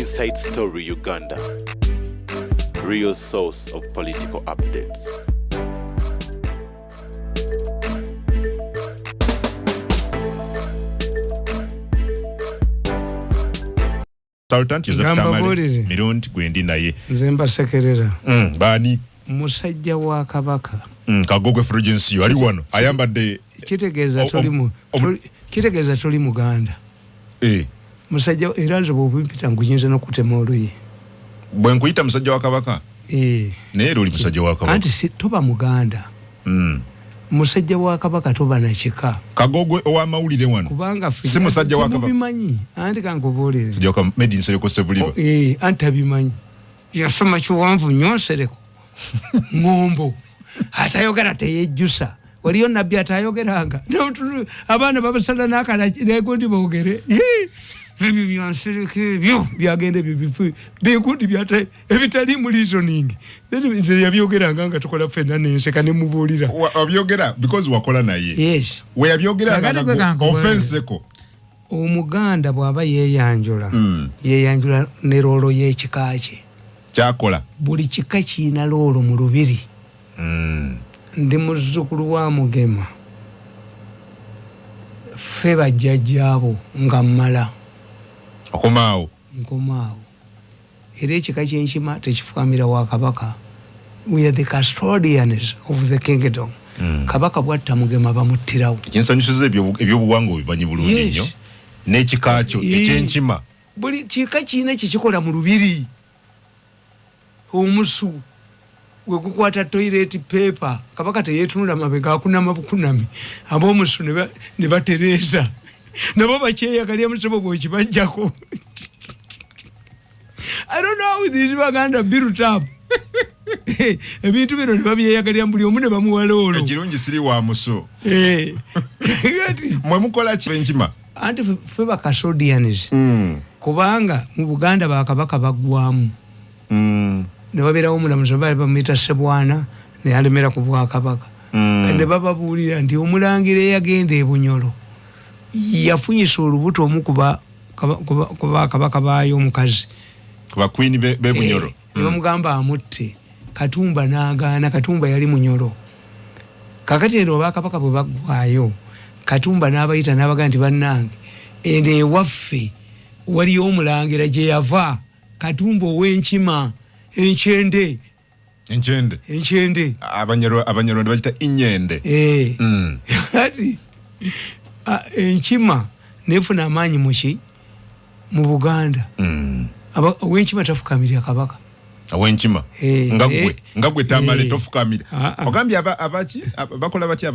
Inside Story Uganda, real source of political updates. Consultant Joseph Ngamba Tamale buulire. Mirundi gwendi naye. Nze mbasekerera. Baani? Musajja wa Kabaka. Kagogwe Fulgence ali wano ayambadde Kitegeeza toli mu kitegeeza toli Muganda. Musajja era nze bw'obimpita nkuyinza n'okutema oluyi. Bwe nkuyita musajja wa Kabaka? Naye era oli musajja wa Kabaka. Anti si toba Muganda. Musajja wa Kabaka toba na kika. Kagogwe ow'amawulire wano. Kubanga ffe Si musajja wa Kabaka. Temubimanyi. Anti kankubuulire. Musajja wa Kabaka, Medi Nsereko Ssebuliba. Anti tabimanyi. Yasoma kiwanvu nnyo Nsereko. Ngombo. Atayogera teyejjusa. Waliyo nabbi atayogeranga. Abaana babasala n'akala negundi boogere. Yee! Ebyo bya Nsereko ebyo byagenda ebyo bifu. Bigundi ebitali mu reasoning. Then nze yabyogeranga nga tukola ffenna n'enseka ne mubuulira. Wabyogera because wakola naye. Yes. We yabyogeranga Kakati nga gwe kankubuulire. offenseko. Omuganda bw'aba yeeyanjula, yeeyanjula ne loolo y'ekika kye. Kyakola. Buli kika kirina loolo mu lubiri. Ndi muzzukulu wa Mugema. Ffe bajjajjaabo nga mmala. Okomaawo. Nkomaawo. Era ekika ky'enkima tekifukamira wa Kabaka. We are the custodians of the kingdom. Kabaka bw'atta Mugema bamuttirawo. Ekinsanyusiza ebyobuwangwa obimanyi bulungi Yes. nnyo. N'ekika kyo eky'enkima. Buli kika kirina kikikola mu lubiri. Omusu we gukwata toilet paper, Kabaka teyeetunula mabega, akunama bukunami. Ab'omusu ne batereeza. Nabo bakyeyagalya musebo bw'okibajjako. I don't know how these Baganda built up. Ebintu bino ne babyeyagalira buli omu ne bamuwa loolo. Ekirungi siri wa musu. Kati mwe mukola ki enkima? Anti ffe ba custodians. Kubanga mu Buganda bakabaka baggwamu. Ne wabeerawo omulamuzi baali bamuyita Ssebwana, naye alemera ku bwakabaka. Kati ne bababuulira nti omulangira eyagenda e Bunyoro yafunyisa olubuto omu ku bakabaka baayo omukazi. Ku ba queen be Bunyoro. Ne bamugamba amutte. Katumba n'agaana, Katumba yali Munyoro. Kakati eno obwakabaka bwe baggwayo, Katumba n'abayita n'abagamba nti bannange, eno ewaffe waliyo omulangira gye yava, Katumba ow'enkima, enkyende. Enkyende. Enkyende. Abanyarwanda bagita inyende. Kati, enkima nefuna amaanyi muki? Mu Buganda. Ow'enkima tafukamirira Kabaka. Ow'enkima. Nga gwe, nga gwe Tamale tofukamira. Ogambye abaki? Bakola batya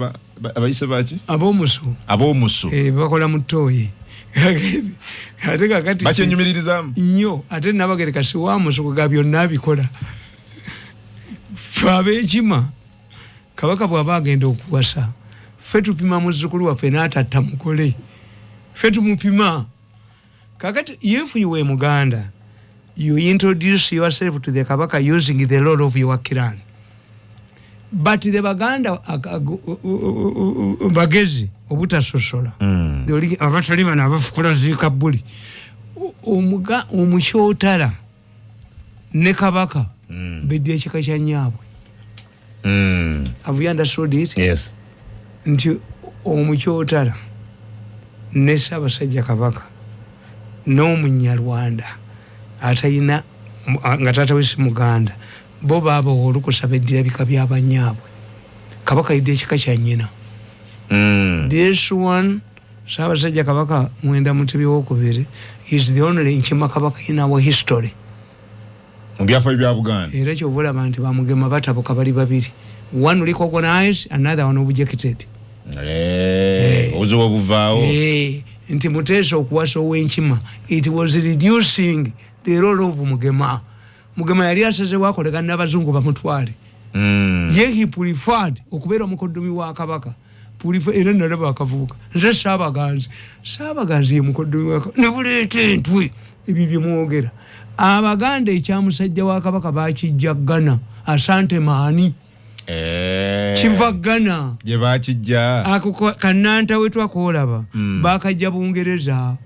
abayise baki? Ab'omusu. Ab'omusu. Bakola mu ttooyi. Ate kakati Bakyenyumiririzaamu? Nnyo. Ate Nnabagereka si wa musu, kuga byonna abikola. Ffe ab'enkima, Kabaka bw'aba agenda okuwasa, ffe tupima muzzukulu waffe n'atatta mukole. Ffe tumupima. Kakati if you were Muganda, you introduce yourself to the Kabaka using the role of your clan. But the Baganda bagezi obutasosola. Abatali bano abafukula zikabbuli. Omukyotala ne Kabaka bedda ekika kya nnyaabwe. Have you understood it? Yes. Nti omukyotala ne Ssaabasajja Kabaka n'Omunyarwanda atalina nga taata we si Muganda, bo baabawa olukusa beddira bika by'abanyaabwe. Kabaka yidde ekika kya nnyina. This one, Ssaabasajja Kabaka Mwenda Mutebi owokubiri is the only Nkima Kabaka in our history. Mu byafaayo bya Buganda. Era kyova olaba nti bamugema batabuka bali babiri. One recognized, another one objected. Obuzibu obuvaawo. Nti Muteesa okuwasa ow'enkima, it was reducing the role of Mugema. Mugema yali asazeewo akolegana n'abazungu bamutwale. Ye he preferred okubeera omukoddomi wa Kabaka. Era nalaba akavubuka. Nze Ssaabaganzi. Ssaabaganzi ye mukoddomi wa Kabaka. Ne buleeta entwe ebyo bye mwogera. Abaganda ekya musajja wa Kabaka bakijja Ghana. Asante maani. Kiva Ghana. Gye bakijja. Ako kannanta we twakoolaba. Bakajja Bungereza.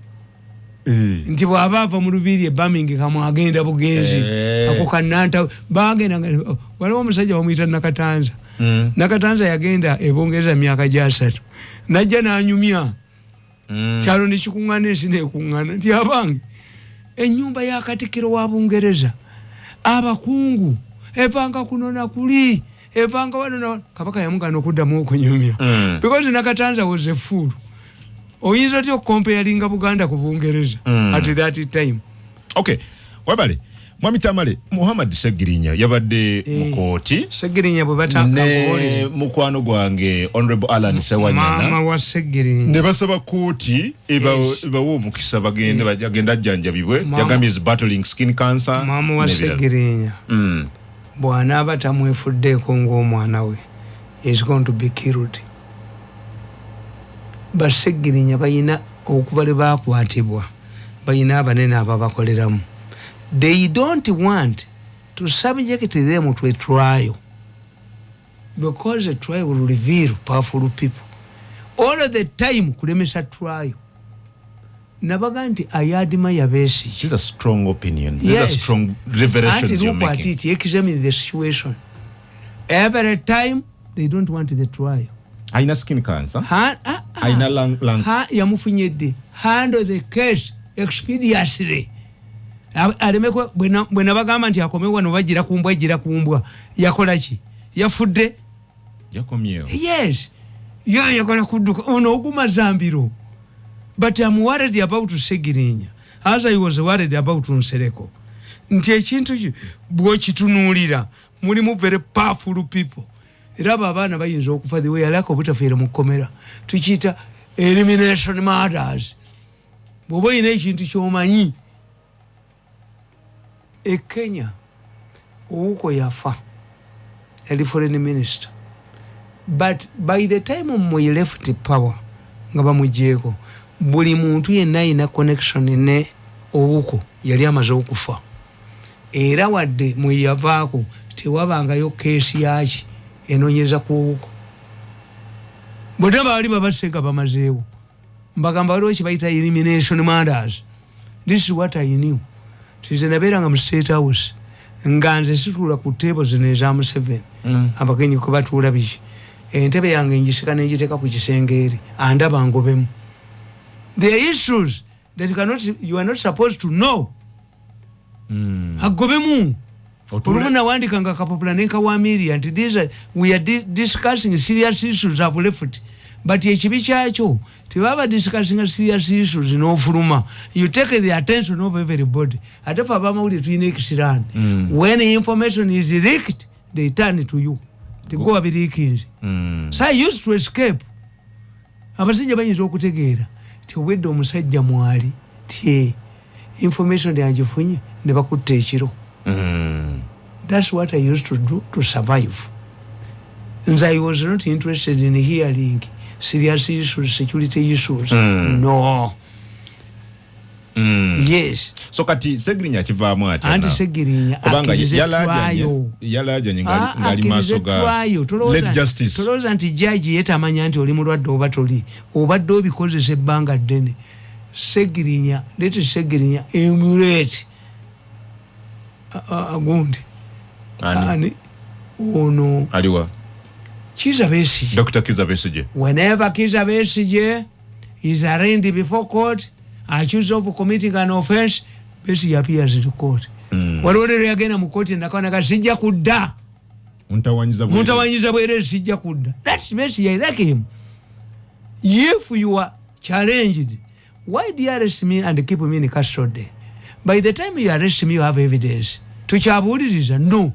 Nti bw'aba ava mu lubiri e Birmingham agenda bugenzi. Ako kananta bagenda, waliwo omusajja bamuyita Nakatanza. Nakatanza yagenda e Bungereza myaka 30, najja n'anyumya. Kyalo nekikuŋŋaana, ensi nekuŋŋaana nti abange, ennyumba ya Katikkiro wa Bungereza, abakungu evanga kuno nakuli, evanga wano na Kabaka yamugana okuddamu okunyumya. Because Nakatanza was a fool. Oyinza otya okucomparinga Buganda ku Bungereza at that time? Okay, webale, Mwami Tamale. Muhammad Segirinya yabadde mu kooti. Segirinya bwe ne batakabuulire mukwano gwange Honorable Alan maama Sewanyana wa Segirinya ne basaba kooti ebawe omukisa bagende, bagende ajjanjabibwe. Yagambye is battling skin cancer maama wa n'ebirala. Segirinya bw'anaaba tamwefuddeeko ng'omwana we, is going to be killed. Basegirinya balina okuva lwe bakwatibwa, balina abanene ababakoleramu. They don't want to subject them to a trial because a trial will reveal powerful people all of the time. Kulemesa trial, nabaga nti I admire Besigye. These are strong opinions. These are strong revelations Anti you're look at making. it, examine the situation. Every time they don't want the trial. Alina skin cancer. Ha, ah, ah. Alina lung. Ha, yamufunyedde. Handle the case expeditiously. Alemeko bwe nabagamba nti akome wano, bagira kumbwa, gira kumbwa. Yakola ki? Yafudde. Yakomyewo. Yes. Yayagala kudduka ono oguma zambiro. But I'm worried about Segirinya as I was worried about Nsereko, nti ekintu bw'okitunuulira mulimu very powerful people, era abo abaana bayinza okufa the way alaka obutafiira mu kkomera. Tukiyita elimination matters. Bw'oba olina ekintu ky'omanyi, e Kenya Ouko yafa, yali foreign minister, but by the time Moi left power nga bamugyeko, buli muntu yenna ayina connection ne Ouko yali amaze okufa. Era wadde mweyavaako, tewabangayo keesi yaki enonyeza ku Ouko. Bonna baali babasse nga bamazeewo. Mbagamba waliwo kibayita elimination matters. This is what I knew. Tize nabeeranga mu State House nga nze situula ku table zino eza Museveni. Abagenyi kwe batuula biki, entebe yange ngisika nengiteeka ku kisenge eri andaba ngobemu. There are issues that you, cannot, you are not supposed to know. Agobemu. Olumu nawandikanga akapapula nenkawamiria nti these are, we are discussing serious issues, have left. But ekibi kyakyo, tebaba discussing serious issues n'ofuluma, you take the attention of everybody. Ate fe abamawulire tulina ekisiraani. When information is leaked, they turn to you, tegwe wabiriikinze. So I used to escape. Abasajja bayinza okutegeera ti obwedde omusajja mwali ti information yangifunye ne bakutta ekiro. That's what I used to do to survive. Nze I was not interested in hearing serious issues, security issues. No. Yes. So kati Segirinya akivaamu atya Anti now? Segirinya Kubanga akkirize yalajanye trial. Yalajanye ngali maaso ga Akkirize trial. Late Justice. Tolowooza nti jaji ye tamanya nti oli mulwadde oba toli, obadde obikozesa ebbanga ddene. Segirinya, let Segirinya emulate gundi. Ani? Ani ono? Aliwa? Kiza Besigye. Dr. Kiza Besigye. Whenever Kiza Besigye is arraigned before court, accused of committing an offense, Besigye appears in court. Waliwo leero yagenda mu kooti nakanaga, sijja kudda. Muntawanyiza bwereere. Muntawanyiza bwerere, sijja kudda. That's Besigye. I like him. If you are challenged, why do you arrest me and keep me in custody? By the time you arrest me, you have evidence. Tukyabuuliriza? No.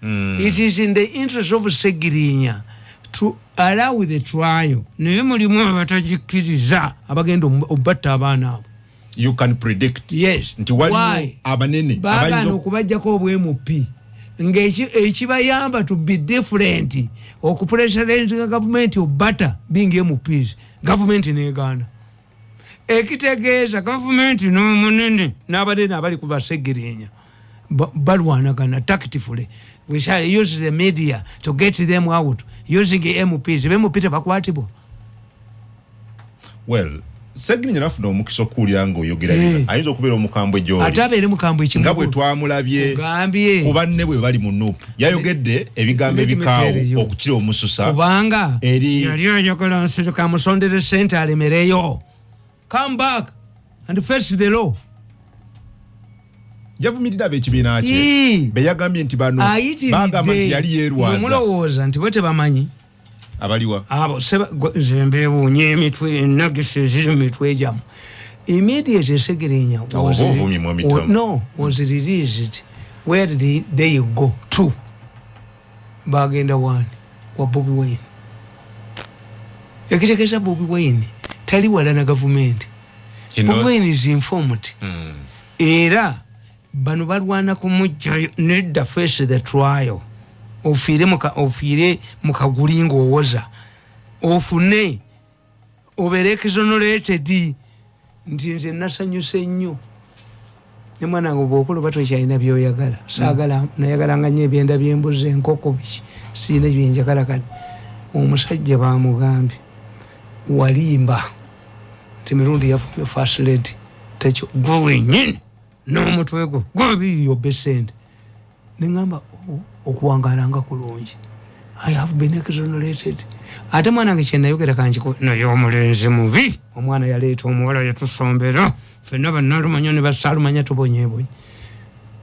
It is in the interest of Segirinya to allow the trial, naye mulimu abatagikkiriza abagenda obatta abaana abo. You can predict Yes. nti waliwo Why? abanene Baagaana abayinza okubajjako obwMP ngaekibayamba to be different, okupressurizinga gavumenti obata being MPs, gavumenti negaana. Ekitegeeza gavumenti n'omunene n'abanene abali ku Basegirinya balwanagana tactfully. We shall use the media to get them out using MPs. BMP tebakwatibwa. Well, Segirinya nafuna omukisa okuwulira ng'oyogera bino, ayinza okubeera omukambwe gy'oli. Ate abeere mukambwe nga bwe twamulabye ku banne bwe bali mu NUP, yayogedde ebigambo ebikaawo okukira omususa, kubanga yali ayagala nsirika amusondere sente alemereyo. Come back and face the law. Yavumirira ab'ekibiina kye be yagambye nti bano bagamba nti yali yeerwaza. Mulowooza nti bo tebamanyi abaliwa abo nze mbeewuunya emitwe enagisi eziri mu mitwe gyammwe. Immediately Segirinya was released. Where did they go to? Bagenda wani wa Bobi Wine. Ekitegeeza Bobi Wine tali wala na gavumenti. Bobi Wine is informed. Era bano balwana kumujjayo nedda, face the trial. Ofiire mu kaguli ng'owoza, ofune obeere exonerated nti nze nasanyuse nnyo ne mwana wange bw'okula oba tokyalina byoyagala. Saagala, nayagalanga nnyo ebyenda by'embuzi, enkoko, biki, siina byenjagala. Kati omusajja bamugambye walimba nti mirundi yafumye first lady, tekyo gwe wenyini n'omutwe gwo gwabiiyobbe sente. Neŋamba, oh, okuwangaala nga kulungi, I have been exonerated. Ate mwana wange kyenayogera kankiku, naye omulenzi mubi, omwana yaleeta omuwala yatusombera fenna bannalumanya ne basaalumanya tubonyebonye.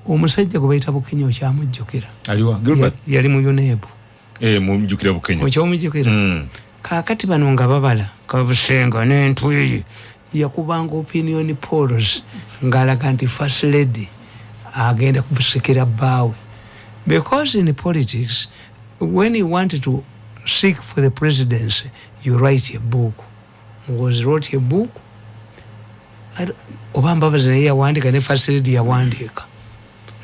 Omusajja gwe bayita Bukenya okyamujjukira? Yali mu UNEB. Mujjukira Bukenya. Okyomujjukira? Kaakati bano nga babala Kabusenga n'entwiyi, yakubanga opinion polls ng'alaga nti first lady agenda kusikira bbaawe, because in politics, when you want to seek for the presidency, you write a book. Was wrote a book, oba Mbabazi naye yawandiika ne first lady yawandiika,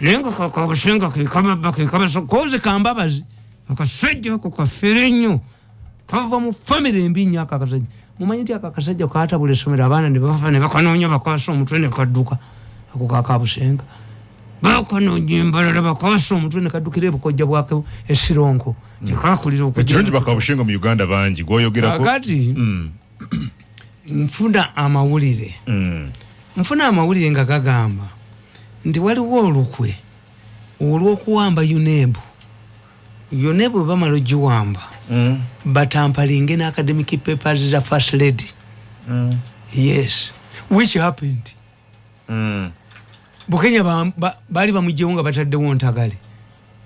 naye nga Kabusenga kekababa kekabakoze Kambabazi. Akasajja ako kafere nnyo, kava mu famire embi nnyo. Ako akasajja, mumanyi nti ako akasajja katabula essomero, abaana ne bafa ne bakanoonya, bakwasa omutwe ne kadduka. Ako kakabusenga bakanoonya embalala, bakwasa omutwe ne kaddukira ebukojja bwake esironko kyekakulira. Ekirungi bakabushenga mu Uganda bangi gwoyogerako. Kakati nfuna amawulire, nfuna amawulire nga gagamba nti waliwo olukwe olw'okuwamba UNEB. UNEB bwe bamala ogiwamba, batampalinge ne academic papers za first lady. Yes, which happened. Bukenya baali bamugjewo nga bataddewo Ntagale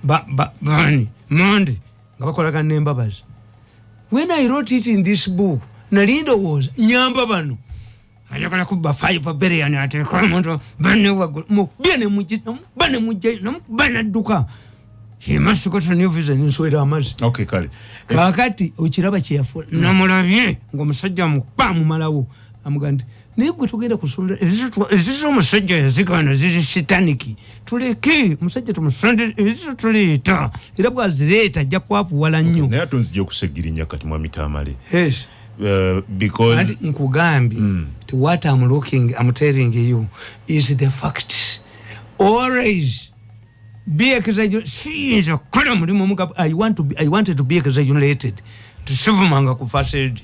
bani Monde nga bakolagana n'Embabazi. When I wrote it in this book, nali ndowooza nyamba bano ayagala kubba 5 billion ateeka omuntu banne waggulu mubye nemuba nemujjayo nemukuba nadduka kimasikotonivision nswera amazzi. Okay, kale. Kakati okiraba kyeyafuna, namulabye ngaomusajja amukuba amumalawo, amugaa nti naye gwe tugenda kusonda ezizo. Omusajja yazigaana ziri sitaniki, tuleke omusajja tumusonde ezizo tuleeta, era bwazireeta ajja kwavuwala nnyo. Naye ate nzija okusegirinya kati mwami Tamale. Yes. Because Anti nkugambye ti what I'm looking, I'm telling you is the fact. Always be exagerated. Siyinza kukola mulimu omugavu. I wanted to be exonerated. Tisivumanga ku first lady,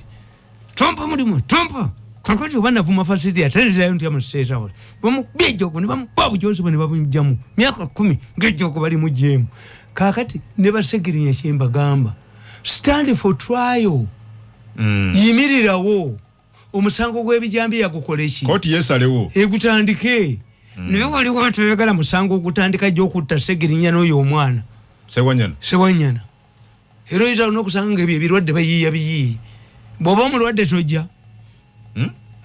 tompa mulimu tompa. Kakati oba navuma first lady, ate nzirayo ntya mu State House? Bamukubye ejjogo ne bamukuba obujozi bwe ne babujjamu myaka 10 ng'ejjogo balimugjeemu. Kakati ne basegirinya kyembagamba, stand for trial. Yimirirawo omusango gw'ebijambiya gukole ki? Kooti yesalewo. Egutandike. Naye waliwo atoyagala musango ogutandika gyokutta Segirinya n'oyo omwana. Sewanyana. Sewanyana. Era oyinza n'okusanga nga ebyo ebirwadde bayiiya biyiiyi. Bw'oba omulwadde tojja.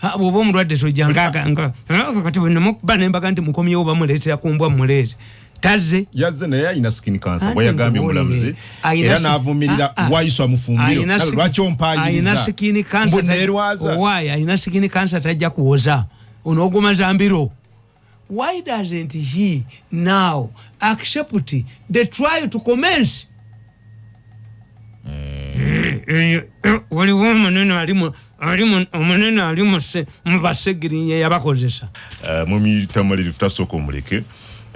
Ha, bw'oba omulwadde tojja kati bwenamukuba nembaga nti mukomyewo bamuleetera ku mbwa muleete tazze. Yazze naye alina skin cancer, bwe yagambye omulamuzi, era n'avumirira. Waiswa mufumbiro, lwaki ompaayiriza? Alina skin cancer. Mbu neerwaza. Why alina skin cancer tajja kuwoza onooguma mbiro? Why doesn't he now accept the trial to commence? Waliwo omunene omunene ali mu basegirinya yabakozesa. Mwami Tamale, 3000 sooka omuleke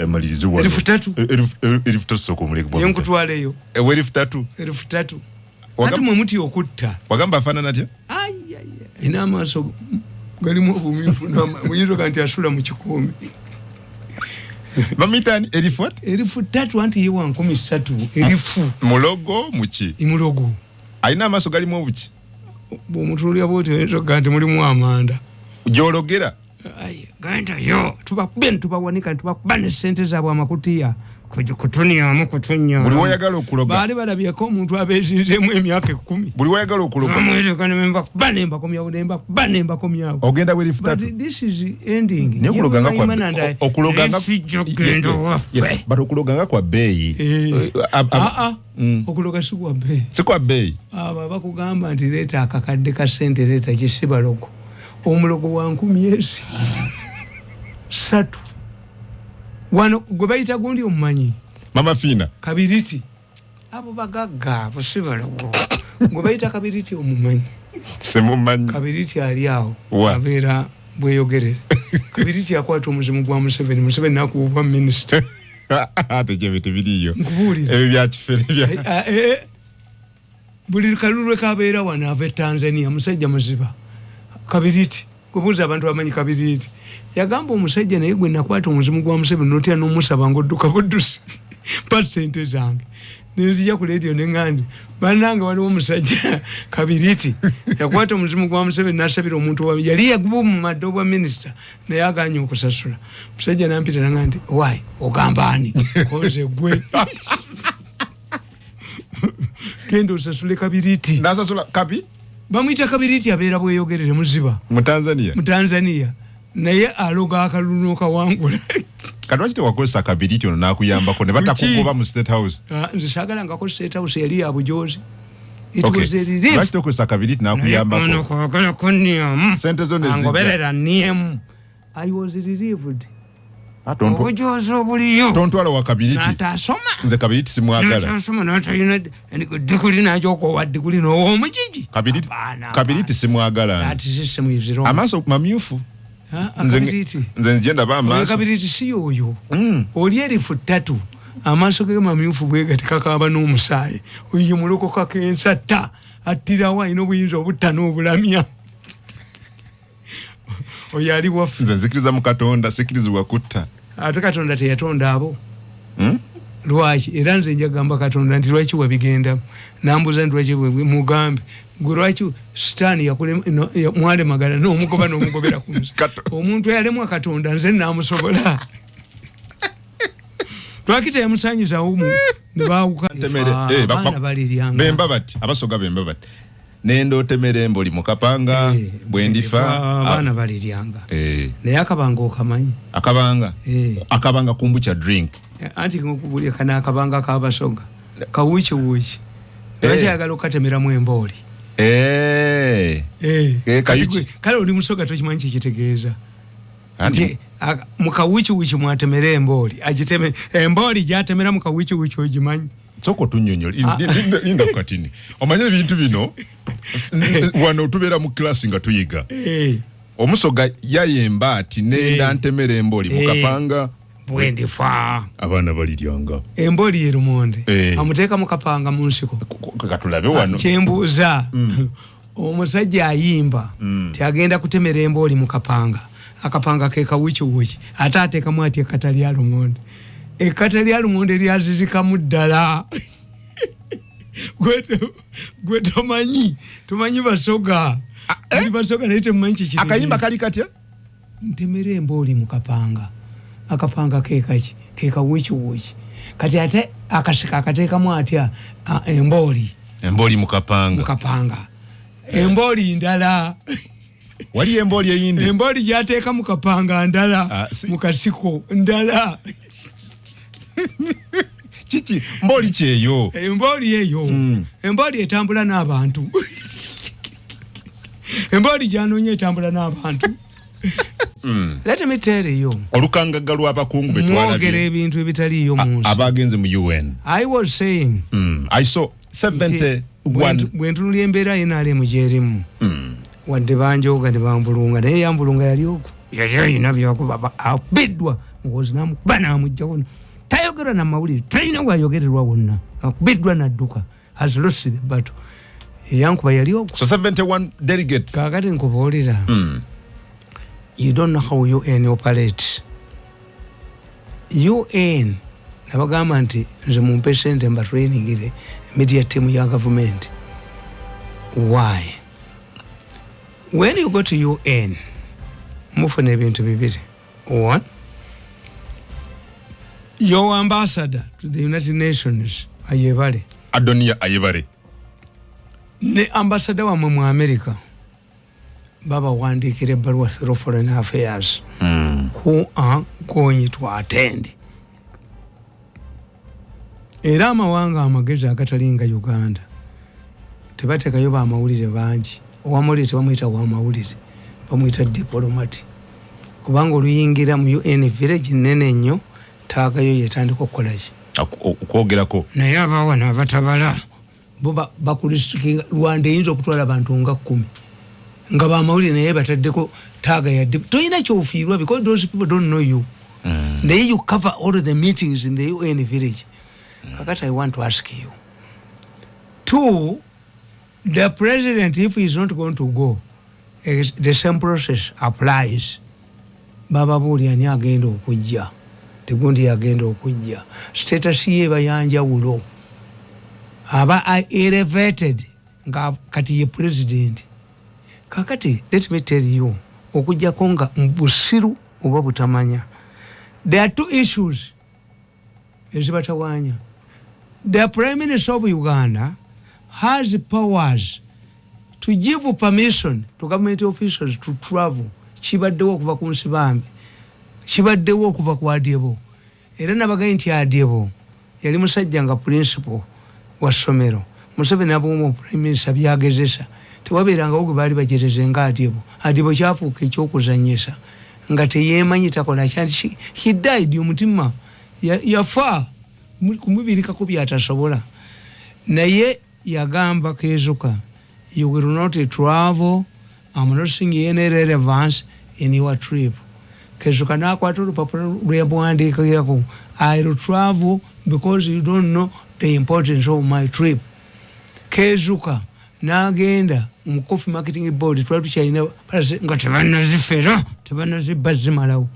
malirize wano. 3000? 3000 sooka omuleke, mwami. Yenkutwaleyo. 3000. 3000. Ati mwe muti okutta. Wagamba afaanana atya? Ina amaaso. Galimu obumyufu muyinza nti asula mu kikuumi. Bamuyita erifu what? Erifu 3 anti ye wa 3,000 erifu. Mulogo muki? Imulogo. Alina amaaso galimu obuki? Bw'omutunuulira bw'otyo oyinza okugaa nti mulimu amanda. Gy'ologera? Genda yo tubakube tubawanika tubakuba ne ssente zaabwe amakutiya kutunyamu kutunya. Buli w'oyagala okuloga. Baali balabyeko omuntu abeezinzeemu emyaka 10. Buli w'oyagala okuloga. Nembakomyawo nembakuba nembakomyawo. Ogenda bwerifu tatu. But this is ending. Naye okuloga nga kwa bbeeyi. Okuloga si kwa bbeeyi. Si kwa bbeeyi. Abo bakugamba nti leeta akakadde ka ssente leeta kisibalogo. Omulogo wa 3,000. Wano gwe bayita gundi omumanyi. Mama Fina. Kabiriti. Abo bagagga abo si balogo. Gwe bayita Kabiriti omumanyi. Simumanyi. Kabiriti ali awo. Abeera bweyogerere. Kabiriti akwata omuzimu gwa Museveni. Museveni n'akuwa minisita. Ate gye tebiriiyo. Nkubuulira. Ebyo bya kifere bya. Buli kalulu kabeera wano ava e Tanzania musajja muziba. Kabiriti. Kubuuza abantu bamanyi Kabiriti. Yagamba omusajja naye gwe nakwata omuzimu gwa Museveni n'otya n'omusaba ng'odduka buddusi. Mpa ssente zange. Nenzija ku leediyo ne ŋŋamba bannange waliwo omusajja Kabiriti yakwata omuzimu gwa Museveni n'asabira omuntu wa yali yagubumadde obwa minisita naye agaanye okusasula. Omusajja n'ampita n'aŋŋamba nti wayi ogamba ani? Konze gwe. Genda osasule Kabiriti. N'asasula kabi? Bamuyita Kabiriti abeera bweyogerere muziba. Mu Tanzania? Mu Tanzania. Naye aloga akalulu n'okawangula. Kati lwaki tewakozesa Kabiriti ono n'akuyambako ne batakugoba mu State House? Nze saagala ngako State House yali ya bujoozi. It was a relief. Lwaki tokozesa Kabiriti n'akuyambako? Ono kwagala kunniamu. Ssente zo ne zijja. Angoberera nniemu. I was relieved. Obujoozi obuliyo. Tontwala wa Kabiriti. N'atasoma. Nze Kabiriti simwagala. N'atasoma n'atalina diguli n'ajooka diguli n'ow'omugigi. Kabiriti simwagala. That system is wrong. Amaaso mamyufu. Kabiriti. Nze nje ndaba amaaso. Kabiriti si yoyo. Oli erifu 3. Amaaso ge mamyufu bwe gati kakaaba n'omusaayi. Oyo muloko kakensa ta. Attirawo alina obuyinza obutta n'obulamya. Oyo ali waffe. Nze nzikiriza mu Katonda, sikirizibwa kutta. Ate Katonda teyatonda abo. Lwaki? Era nze njagamba Katonda nti lwaki wabigendamu? Nambuuza nti lwaki mugambe. Gwe lwaki Sitaani mwalemagana n'omugoba n'omugobera ku nsi? Omuntu eyalemwa Katonda nze naamusobola. Lwaki teyamusaanyizaawo ne baawuka? Abaana baliryanga. Bemba bati, abasoga bemba bati. Nenda otemera emboli mu kapanga bwe ndifa. Abaana baliryanga. Naye akabanga okamanyi? Akabanga? Akabanga kombucha drink. Anti nkubulira kano akabanga k'abasoga. Kawukiwuki. Lwaki ayagala okukatemeramu embooli? Kale oli musoga tokimanyi kikitegeeza. Nti mu kawukiwuki mwatemera embooli. Agiteme embooli gy'atemera mu kawukiwuki ogimanyi? Sooka otunnyonnyole. Linda katini. Omanye ebintu bino wano tubeera mu kilasi nga tuyiga. Omusoga yayemba ati nenda ntemera embooli mu kapanga. Bwe ndifa. Abaana baliryanga. Embooli ye lumonde. Amuteeka mu kapanga mu nsiko. Katulabe wano. Kyembuuza. Omusajja ayimba ti agenda kutemera embooli mu kapanga. Akapanga ke kawukiwuki. Ate ateekamu atya ekkata lya lumonde? Ekkata lya lumonde lyazizikamu ddala. Gwe tomanyi, tomanyi basoga. Oli basoga naye temumanyi kiki. Akayimba kali katya? Ntemera embooli mu kapanga. Akapanga ke kaki? Ke kawukiwuki. Kati ate akasika akateekamu atya embooli? Embooli mu kapanga. Mu kapanga. Embooli ndala. Wali embooli eyindi? Embooli gy'ateeka mu kapanga ndala. Mu kasiko ndala. Kiki? Mbooli ki eyo? Embooli eyo. Embooli etambula n'abantu. Embooli gy'anoonya etambula n'abantu. Let me tell you. Olukangaga lw'abakungu be twalabye. Mwogera ebintu ebitaliiyo mu nsi. Abagenze mu UN. I was saying. I saw 71. Bwe ntunulira embeera NRM gy'erimu. Wadde banjooga ne banvulunga naye yanvulunga yali ogwo. Yali alina byakuba akubiddwa Muhoozi n'amukuba n'amugjawo. Tayogerwa na mawulire, talina w'ayogererwa wonna. Akubiddwa n'adduka. Has lost the battle. Eyankuba yali ogwo. So 71 delegates. Kaakati nkubuulira. You don't know how UN operates. UN nabagamba nti nze mumpe sente mbatrainingire media team ya government. Why? When you go to UN, mufuna ebintu bibiri. One, your ambassador to the United Nations, Ayebare. Adonia Ayebare. Ne ambassador wamwe mu America babawandiikira ebbaluwa through Foreign Affairs who are going to attend. Era amawanga amagezi agatalinga Uganda tebateekayo bamawulire bangi. Owamawulire tebamuyita wamawulire, bamuyita diplomat, kubanga oluyingira mu UN village nene nnyo, taagayo yetandika okukolaki? Okwogerako. Naye abawano abatabala bo bakulisikinga. Rwanda eyinza okutwala abantu nga 10 nga bamawulire, naye bataddeko tag ya toyina kyofiirwa because those people don't know you. Naye you cover all of the meetings in the UN village. Kakati I want to ask you, two, the president, if he is not going to go, the same process applies. Bababuuli ani agenda okujja, tegundi yagenda okujja, status ye eba yanjawulo, aba elevated nga kati ye president. Kakati let me tell you, okujjako nga busiru oba butamanya, there are two issues ezibatawanya. The Prime Minister of Uganda has powers to give permission to government officials to travel. Kibaddewo okuva ku Nsibambi, kibaddewo okuva ku Adyebo. Era nabagaye nti Adyebo yali musajja nga principal wa ssomero. Museveni abuuma Prime Minister byagezesa, tewabeerangawo gwe baali bagereze nga Adyebo. Adyebo kyafuuka ekyokuzanyisa nga teyeemanyi, takola kyanti. He died, omutima yafa kumubirikako byatasobola. Naye yagamba Kezuka, "You will not travel. I'm not seeing any relevance in your trip." Kezuka nakwata olupapula lwemuwandiikirako, "I will travel because you don't know the importance of my trip." Kezuka nagenda mu Coffee Marketing Board, twali tukyalina nga tebanazifera, tebanazibba zimalawo,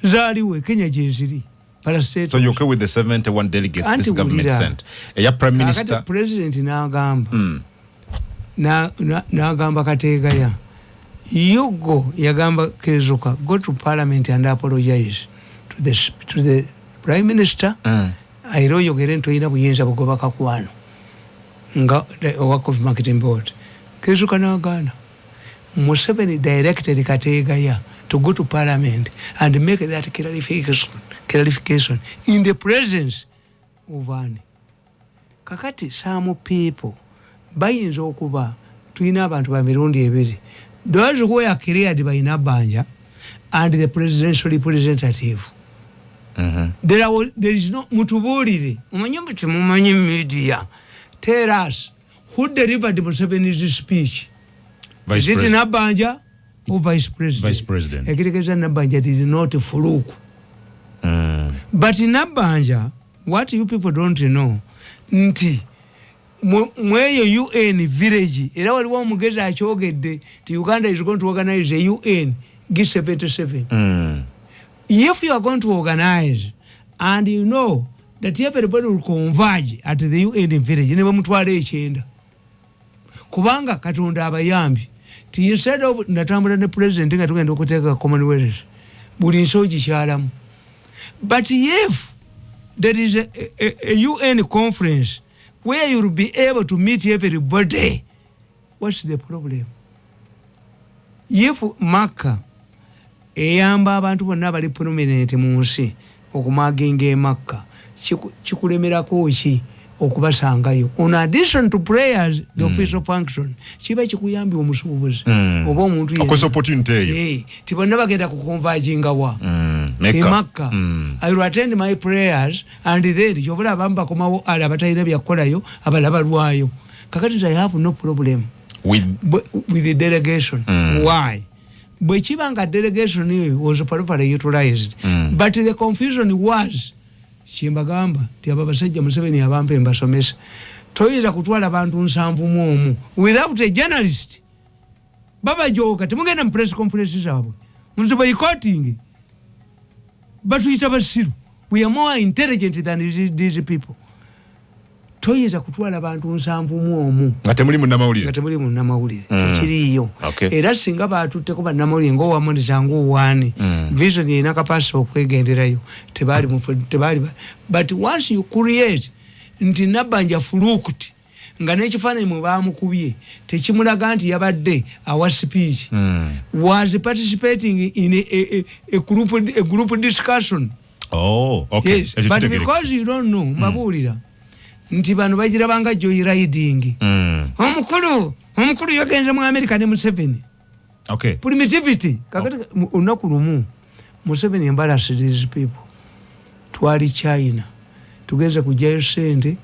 zaaliwo Kenya gyeziri. So you're okay with the 71 delegates this government sent? Eya Prime Minister. President n'agamba n'agamba Kategaya, "You go." Yagamba Kezuka, "Go to Parliament and apologize to the Prime Minister." Era oyogere nti olina buyinza bugoba kakwano nga owa Coffee Marketing Board. Kezuka n'agaana. Museveni directed Kategaya to go to Parliament and make that clarification in the presence of ani. Kakati some people bayinza okuba tulina abantu ba mirundi ebiri, those who are cleared by Nabanja and the presidential representative. There is no, mutubuulire, omanyi mbu temumanyi media. Tell us who delivered Museveni's speech. Vice Is it Nabanja or Vice President? Vice President. Ekitegeeza Nabanja is not fluke. But Nabanja, what you people don't know, nti mweyo UN village, era waliwo omugezi akyogedde ti Uganda is going to organize a UN G77. If you are going to organize and you know that everybody will converge at the UN village, ne bamutwala ekyenda, kubanga Katonda abayambi ti instead of natambula ne president nga tugenda okuteeka Commonwealth, buli nsi ogikyalamu. But if there is a UN conference where you will be able to meet everybody, what's the problem? If Makka eyamba abantu bonna abali prominent mu nsi okumaginga emakka, kikulemerako ki okubasangayo on addition to prayers, the official function kiba kikuyambye omusuubuzi oba omuntu yenna. Okozesa opportunity eyo. Ti bonna bagenda kuconverginga wa? Mecca. Emakka. I will attend my prayers and then kyovula abamu bakomawo ali abatalina byakukolayo, abalala balwayo. Kakati I have no problem with with the delegation. Why? Bwe kiba nga delegation eyo was properly utilized. But the confusion was, kyembagamba nti abo abasajja Museveni abampa mbasomesa, toyinza kutwala bantu 71 without a journalist. Babajoka, temugenda mu press conference zaabwe. Nze boycotting, batuyita basiru. We are more intelligent than these people. Toyinza kutwala bantu 71 nga temuli munnamawulire. Nga temuli munnamawulire. Tekiriiyo. Era singa batutteko bannamawulire ngaowamonita ngaowaani, Vision erina capacity okwegenderayo, tebali, tebali. But once you create nti Nabbanja fluked, nga n'ekifaananyi mwe bamukubye tekimulaga nti yabadde awa speech, was participating in a group discussion. Oh, okay. Yes, but because you don't know, mbabuulira nti bano bagirabanga joy riding. Omukulu yagenze mu America ne Museveni. Primitivity. Kakati olunaku lumu Museveni embarrassed these people. Twali China, tugenze kugyayo sente,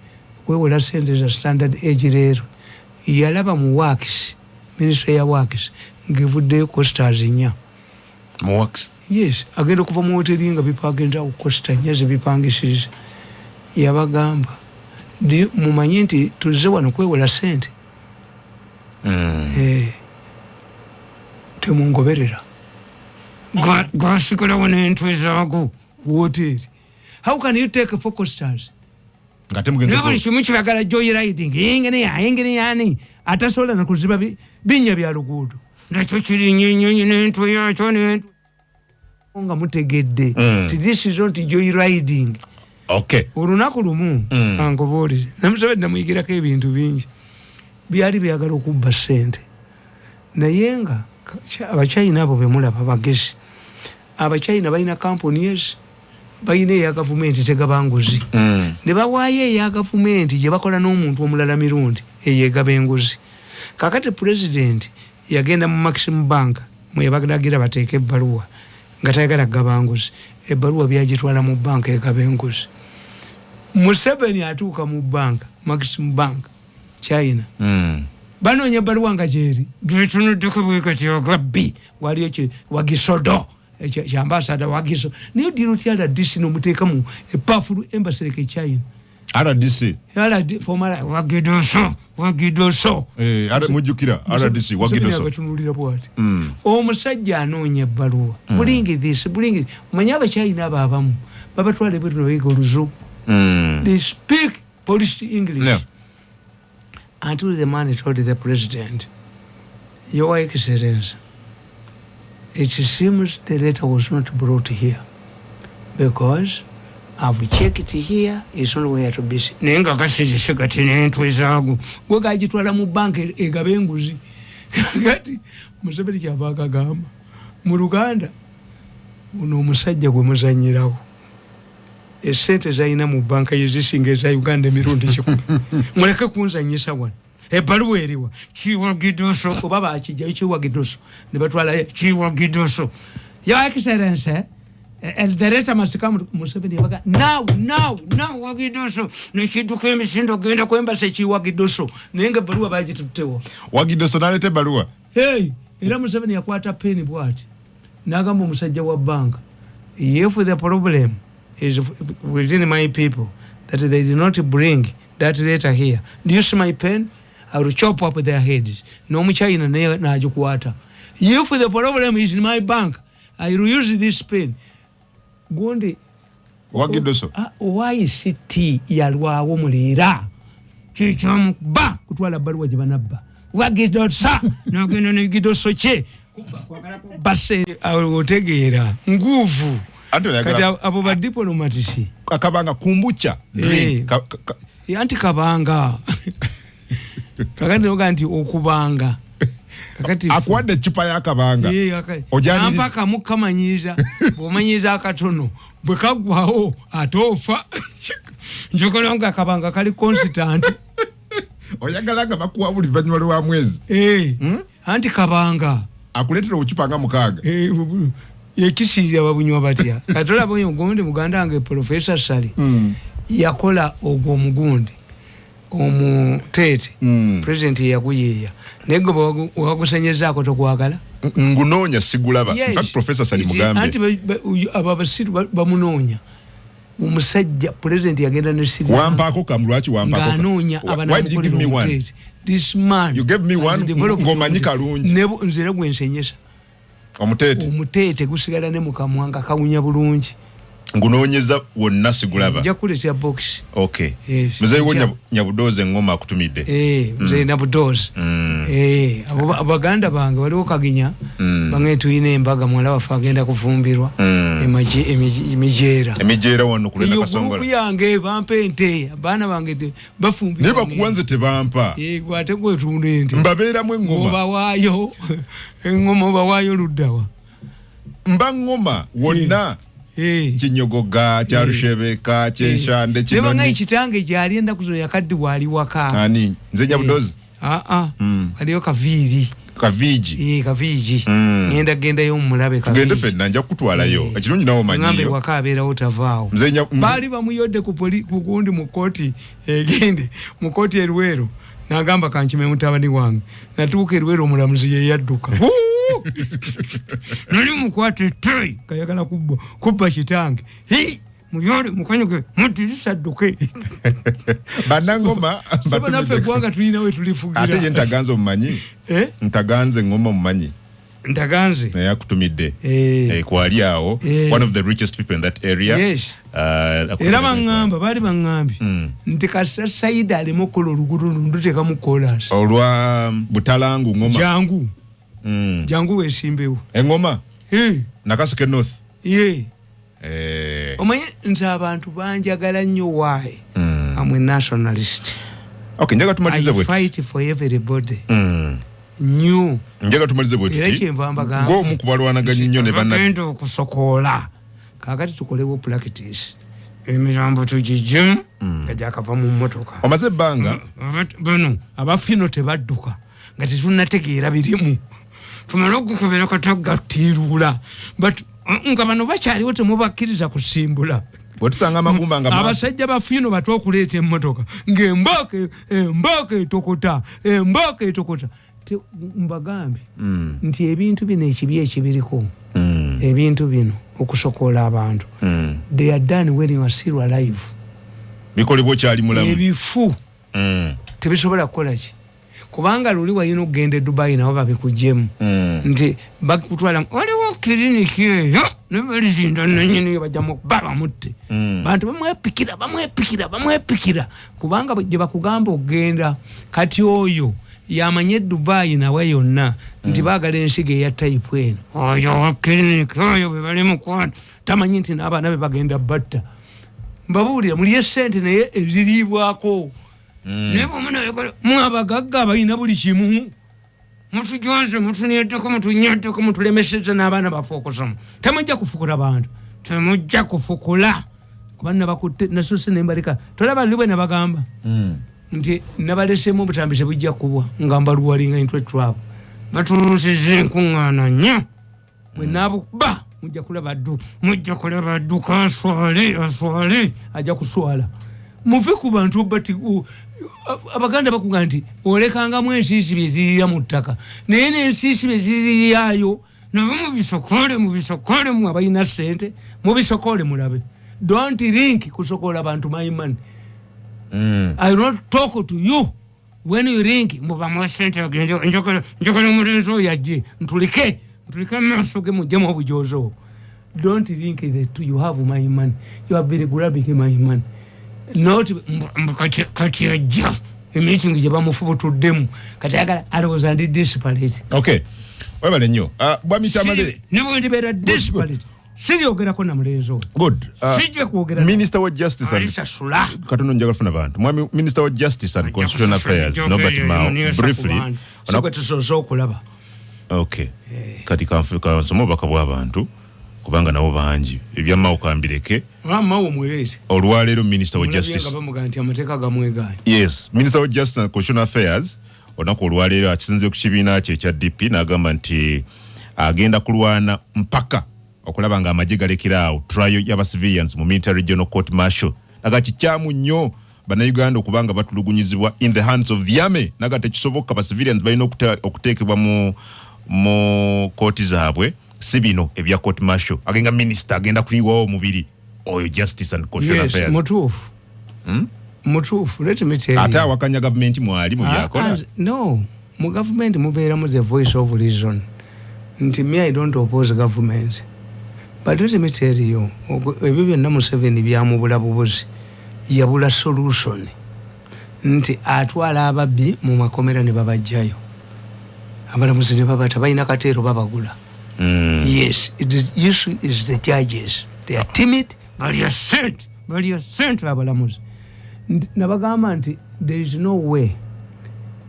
kwewola sente za Standard Age. Leero yalaba mu works, ministry ya works, ngevuddeyo coasters 4. Mu works? Yes, agenda okuva mu hoteri nga bipagendawo coaster 4 zebipangisiza. Yabagamba, "Mumanye nti tuzze wano kwewola sente." Eh, temungoberera. Gasigalawo n'entwe zaago woteri. How can you take four coasters? Nga temugenze. Naye buli kimu kibagala joy riding. Ingene ya ingene yani atasobola nakuziba binnya bya luguudo, nakyo kiri nyenyonyi n'entwe yakyo n'entwe nga mutegedde ti this is not joy riding. Olunaku lumu, ankubuulire, namusabedde namuyigirako ebintu bingi. Byali byagala okubba sente, naye nga Abachina abo bemulaba bagezi. Abachina balina companies, balina eya gavumenti tegaba nguzi. Ne bawaayo eya gavumenti gye bakola n'omuntu omulala mirundi, eyo egaba enguzi. Kakati pulezidenti yagenda mu Maxim Bank mwebalagira bateeke ebbaluwa nga tayagala kugaba nguzi. Ebbaluwa byagitwala mu banka egaba enguzi. Museveni atuuka mu banka, Maxim Bank China, banoonya ebbaluwa nga gyeri, gitunuddeko bwekati agabbi waliyo wagisodo kyambasada wagiso. Naye odira otya RDC nomuteekamu epafulu embassy ke China? RDC. RD former Wagidoso, Wagidoso. Eh, mujjukira RDC Wagidoso. Agatunulira bwati. Omusajja anoonya ebbaluwa. Bring this, bring it. Omanyi Abachina abo abamu babatwala ebweru ne bayiga oluzungu. They speak polished English. Until the man told the president, "Your Excellency, it seems the letter was not brought here because I've checked here, it's nowhere to be seen." Naye nga gasirise gati n'entwe zaago, gwe gagitwala mu banka egaba enguzi. Kati Museveni kyava akagamba mu Luganda, ono omusajja gwe muzanyirawo, esente zalina mu banka ye zisinga eza Uganda emirundi 1,000. Muleke kunzanyisa wano. Ebbaluwa eriwa? Kiwagidoso oba bakijjayo kiwagidoso ne batwalayo kiwagidoso. "Your Excellency, the letter must come." Museveni yabaga, "Now, now, now." Wagidoso nekidduka emisindo ogenda ku embassy ekiwagidoso, naye nga ebbaluwa bagituttewo. Wagidoso naleeta ebbaluwa. Hey, era Museveni yakwata peni bwati n'agamba omusajja wa banka, "If the problem is within my people that they did not bring that letter here, do you see my pen? I will chop up their heads." N'omuchina naye n'agikwata. "If the problem is in my bank, I will use this pen." Gundi Wagidoso. Ah, YCT yalwawo muleera kikyomukuba kutwala baluwa gye banabba wagidosa nagenda negidoso kye base otegeera nguvu. Anti kati abo ba diplomats. Akabanga kombucha drink. Anti kabanga kakati noga nti okubanga kakati akuwadde eccupa y'akabanga. Ampa kamu kamanyiiza, bw'omanyiiza akatono bwe kaggwawo ate ofa. Njogera nga akabanga kali constant. Oyagala nga bakuwa buli luvannyuma lwa mwezi. Eh, anti kabanga. Akuleetera obucupa nga 6. Eh, ekisiirira babunywa batya? Kati olaba oyo ogundi muganda wange Profesa Sali, yakola ogwo omugundi omuteete. President yeyaguyiiya, naye gwe wagusenyezaako tokwagala. Ngunoonya sigulaba. Yes. In fact, Professor Sali mugambe. Anti abo abasiru bamunoonya omusajja. President yagenda ne Sri Lanka. Wampaako kamu, lwaki wampaako kamu? Ng'anoonya Why did you give me one? abanamukolera omuteete. This man You gave me has one developed ng'omanyi kalungi. Nze era gwe nsenyesa. Omuteete. Omuteete gusigala ne mukamwa nga kawunya bulungi. Ngunoonyeza wonna sigulaba. Nja kuleetera box. Okay. Yes. Muzeeyi wo Nyabudozi engoma akutumidde. Muzeeyi Nabudozi. Abo baganda bange waliwo Kaginya. Bange tulina embaga, muwala waffe agenda kufumbirwa. Emijeera. Emijeera wano ku Lwenda Eyo Kasongola. group yange bampa ente, abaana bange bafumbirwa. Naye bakuwanze tebampa. Gwe ate gwe tunda ente. Mbabeeramu engoma. Obawaayo. Engoma obawaayo luddawa. Mba ngoma wonna. Kinyogoga, Kyarushebeka, Kyenshande, Ne banga Kinoni. ekitange gyali ennaku zino yakaddiwa ali waka. Ani? Nze Nyabudozi? Waliyo Kaviiri. Kaviigi. Kaviigi. Ngenda gendayo mulabe Kaviigi. Tugende ffenna, nja kukutwalayo. Ekirungi nawe omanyiyo. Ngambe waka abeerawo tavaawo. Nze Baali bamuyodde ku poli, ku gundi mu kkooti egende, mu kkooti e Luweero. N'agamba kankime mutabani wange. Natuuka e Luweero omulamuzi ye yadduka. Nali mukwate ttee, ng'ayagala kubba kitange. Hi! Muyole, mukanyuge, mudirisa adduke. Bannangoma, Sebo naffe batumidde. eggwanga tulina we tulifugira. Ate ye Ntaganze omumanyi? Ntaganze ngoma omumanyi? Ntaganze. Naye akutumidde. Kwali awo. One of the richest people in that area. Yes. Akutumidde Era kwali. baŋŋamba, baali baŋŋambye. Nti kasita Saida aleme okukola oluguudo luno, nduteekamu koolaasi. Olwa Butalangu ngoma. Jangu. Jangu weesimbewo. Engoma? Nakaseke North. Ye. Omanyi nze abantu banjagala nnyo, why? I'm a nationalist. Okay, njaga tumalize I bwe. fight for everybody. Nnyo. Njaga tumalize bwe Era tuti. kyenva mbagamba. Ng'omu ku balwanaganya nnyo ne banna. Bagenda okusokoola. Kaakati tukolewo practice. Emirambo tugigye nga gyakava mu mmotoka. Omaze ebbanga? Bano abafino tebadduka nga tetunnategeera birimu. Tumale okukubira katagatiruula. But nga bano bakyaliwo temubakkiriza kusimbula. Bwe tusanga amagumba nga abasajja ba fino batwa okuleeta emmotoka ng'embooko, embooko etokota, embooko etokota. Mbagambye nti ebintu bino ekibi ekibiriko, ebintu bino okusokoola abantu, they are done when you are still alive. Bikolebwa okyali mulamu. Ebifu tebisobola kukola ki? Kubanga luli walina okugenda e Dubai nabo babikugyemu. Nti bakutwala waliwo kiriniki eyo ne balizinda nannyini bajja mukuba bamutte. Bantu bamwepikira, bamwepikira, bamwepikira. Kubanga gye bakugamba okugenda kati oyo yamanye Dubai nawe yonna nti baagala ensigo eya type eno. Oyo wa kiriniki oyo bwe bali mukwano tamanyi nti n'abaana be bagenda batta. Mbabuulira mulye ssente naye eziriibwako. Naye bwe munayokola, mwe abagagga abalina buli kimu. Mutujonze, mutunyeddeko, mutunyeddeko, mutulemesezza n'abaana baffe okusoma. Temujja kufukula bantu. Temujja kufukula. Kuba nabakutte, nasusse ne mbaleka. Tolaba luli bwe nabagamba? Nti nabaleseemu obutambi tebujja kubwa nga mbaluwalinga into a trap. Batuusizza enkuŋŋaana nnyo. Bwe naabukuba, mujja kulaba ddu. Mujja kulaba ddu, kaswale, aswale, ajja kuswala. Muve ku bantu bati, Abaganda bakuga nti olekangamu ensiisi bye zirira mu ttaka. Naye n'ensiisi bye ziririrayo, nabo mubisokole, mubisokole mu abalina ssente, mubisokole mulabe. Don't link kusokola bantu my money. I will not talk to you when you link. Mubamuwe ssente agende, njagala omulenzi oyo ajje, ntulike, ntulike amaaso ge muggyemu obujoozi obwo. Don't link the two. You have my money. You have been grabbing my money. Not mbu kati ajja emeeting gye bamufubutuddemu kati ayagala alowooza ndi desperate. Okay. Webale nnyo. Bwami Tamale. Ne bwe ndibeera desperate, siryogerako na mulenzi oyo. Good. Sijja kwogera. Minister wa Justice and Alisasula. Katono njagala kufuna bantu. Mwami Minister wa Justice and Ajja Constitutional kusasula Affairs, ejjooga Norbert eryo Mao, limuniisa ku briefly. bantu. Si gwe tusoose okulaba. Okay. Kati kansome obubaka bw'abantu kubanga nabo bangi. Ebya Mao kambireke. Mao mwereete. Olwaleero Minister wa Mulabye Justice. nga bamugamba nti amateeka gamwegaanye. Yes, Minister wa Justice and Constitutional Affairs olunaku olwaleero akisinze ku kibiina kye ekya DP n'agamba nti agenda kulwana mpaka okulaba nga amagye galekera awo trial y'aba civilians mu military general court martial. Naga kikyamu nnyo bannayuganda okuba nga batulugunyizibwa in the hands of the army. Naga tekisoboka, ba civilians balina okuteekebwa mu kooti zaabwe, si bino ebya court martial. Agenga minister agenda kuyiwawo omubiri oyo Justice and Constitutional Yes, Affairs. mutuufu. Mutuufu, let me tell you. Ate awakanya gavumenti mwali mu byakola. No, mu gavumenti mubeeramu the voice of reason. Nti me, I don't oppose government, but let me tell you, ebyo byonna Museveni byamubula bubuzi, yabula solution nti atwala ababbi mu makomera ne babajjayo, abalamuzi ne babata, balina kateero babagula. Yes, the issue is the judges, they are timid, balya sente, balya sente abalamuzi. Nabagamba nti there is no way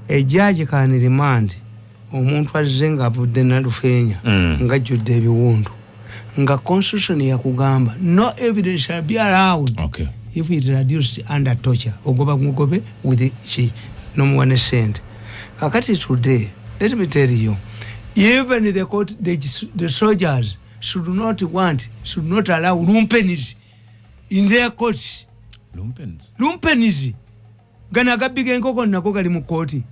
a judge can remand omuntu azze ng'avudde Nalufeenya ng'ajjudde ebiwundu, nga constitution yakugamba no evidence shall be allowed if it is reduced under torture. Ogoba mugobe with ki nomuwa ne sente. Kakati today, let me tell you, even the court, the soldiers should not want, should not allow lumpens in their courts. Lumpens? Lumpens gano agabbi g'enkoko nako gali mu kooti.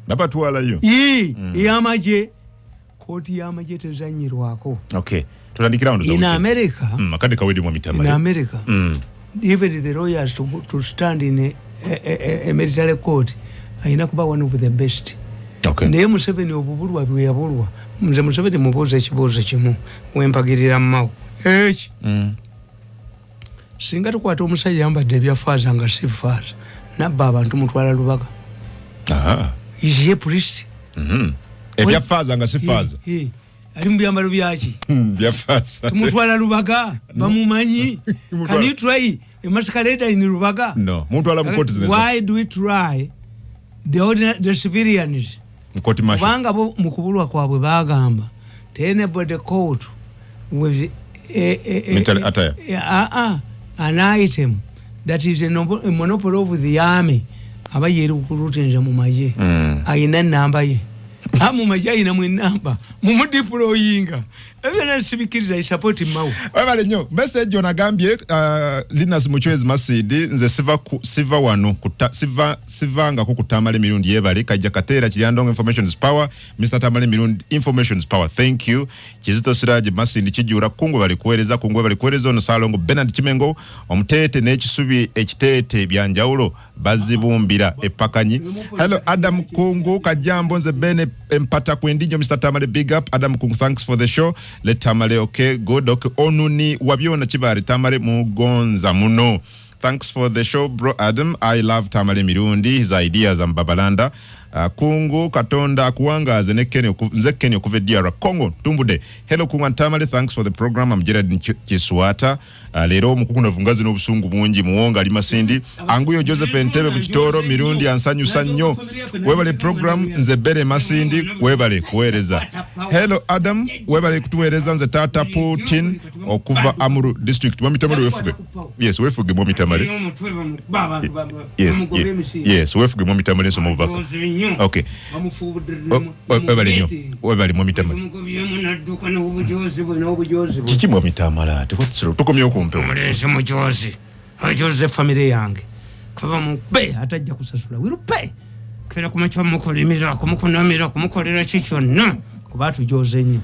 Babatwalayo? Ii, ey'amagye, kooti y'amagye tezanyirwako. Okay, tutandikirawo. In America, akadde kawedde mu in Mitamale. America, even the lawyers to stand in a military court ayina kuba one of the best. Naye Museveni obubulwa bwe yabulwa, nze Museveni mubuuza ekibuuzo kimu, wempagirira mmawo eki. Singa tukwata omusajja yambadde ebya faaza nga si faaza, nabba abantu, mutwala Lubaga? Aha. Is he priest? Ebya faaza nga si faaza. Ali mu byambalo byaki? Bya faaza. Tumutwala Lubaga? Bamumanyi? Can you try a masquerader in Lubaga? No, mutwala mu kooti zino. Why do we try the ordinary, the civilians? Mu kooti martial. Kubanga bo mu kubulwa kwabwe bagamba anybody caught with Military attire. An item that is a monopoly of the army, aba yerukurutinze mu magye. Ayina enamba ye. Mu magye ayinamu enamba, mumudeployinga. Ebyo nasibikiriza, I support Mao. Webale nnyo. Message ono agambye, Linus Muchwezi Masidi, nze siva, siva wano siva, sivangako ku Tamale Mirundi, yebale kajja kateera Kiryandongo. Information is power, Mr Tamale Mirundi, information is power, thank you. Kizito Siraje Masindi Kijura, kungwe bali kuweereza, kungwe bali kuweereza. Ono Salongo Bernard Kimengo, omuteete n'ekisubi ekiteete byanjawulo, bazibumbira epakanyi. Hello Adam Kungu Kajambo, nze Bene Empata kwendinjo. Mr Tamale, big up. Adam Kungu, thanks for the show. Let Tamale, okay, good, okay. Onuni wabyona kibari Tamale mugonza muno. Thanks for the show, bro Adam. I love Tamale Mirundi, his ideas and Babalanda. Kungu Katonda akuwangaze ne Kenny nze Kenny okuva e DR Congo Tumbude. Hello Kungu and Tamale, thanks for the program. I'm Gerard Kiswata. Leero omukukunavu ngazi n'obusungu bungi, muwonga ali Masindi. Anguyo Joseph Entebe mu Kitoro, Mirundi ansanyusa nnyo. Webale program, nze Bere Masindi, webale kuweereza. Hello Adam, webale kutuweereza, nze Tata Putin okuva Amuru district. Mwami Tamale wefuge. Yes, wefuge Mwami Tamale. Yes, wefuge Mwami Tamale, nsoma obubaka. Okay. Webale nnyo. Webale Mwami Tamale. Kiki Mwami Tamale ate? Tukomyewo ku mpewo. Omulenzi mujozi, ajoze famire yange, kuba mube atajja kusasula wirupe kera kumakya mukolimira, kumukunamira, kumukolera ki kyonna, kuba tujoze nnyo.